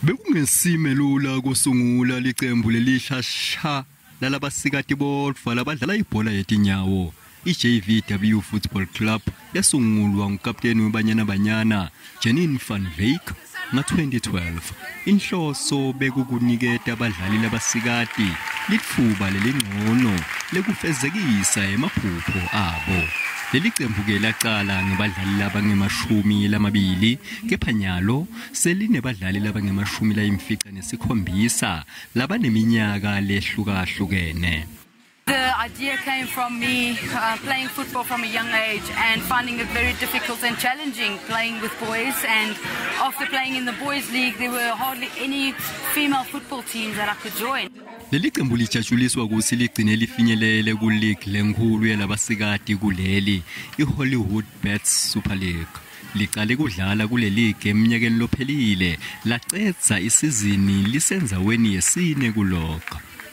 Bekungesime lula kusungula licembu lelisha sha lalabasikati bodvwa labadlala ibhola yetinyawo. I-JVW Football Club yasungulwa ngukapteni weBanyana Banyana Janine van Wyk nga-2012. Inhloso bekukuniketa abadlali labasikati litfuba lelingcono lekufezekisa emaphupho abo. Leli cembu-ke lacala ngebadlali labange-20, kepha nyalo selinebadlali labange-57 labaneminyaka lehlukahlukene. The idea came from me playing football from a young age and finding it very difficult and challenging playing with boys. And after playing in the boys' league, there were hardly any female football teams that I could join. Leli cembu lijatshuliswa kutsi ligcine lifinyelele ku-league lenkhulu yalabasikati kuleli, i-Hollywoodbets Super League. Licale kudlala kule league eminyakeni lophelile, lacedza isizini lisendzaweni yesine ku-log.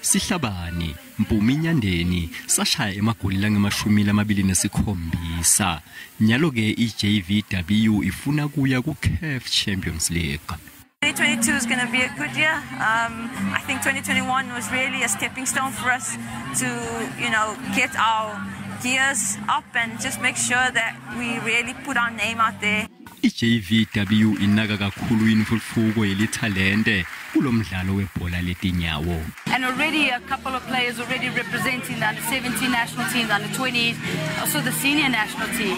Sihlabani Mpumi Nyandeni sashaya emagoli lange-27. Nyalo-ke i-JVW ifuna kuya ku-CAF Champions League. 2022 is going to be a good year. I think 2021 was really a stepping stone for us to get our gears up and just make sure that we really put our name out there. I-JVW inaka kakhulu intfutfuko yelithalente kulomdlalo webhola letinyawo. And already a couple of players already representing the under 17 national team, the under 20s, also the senior national team.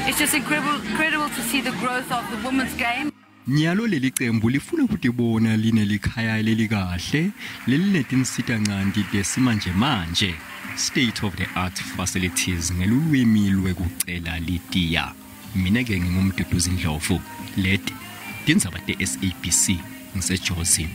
It's just incredible, incredible to see the growth of the women's game. Nyalo leli cembu lifuna kutibona linelikhaya lelikahle lelinetinsitancanti tesimanjemanje, state of the art facilities ngelulwimi lwekucela litiya. Mina-ke nginguMduduzi Ndlovu, leti tindzaba te-SABC, ngiseJozi.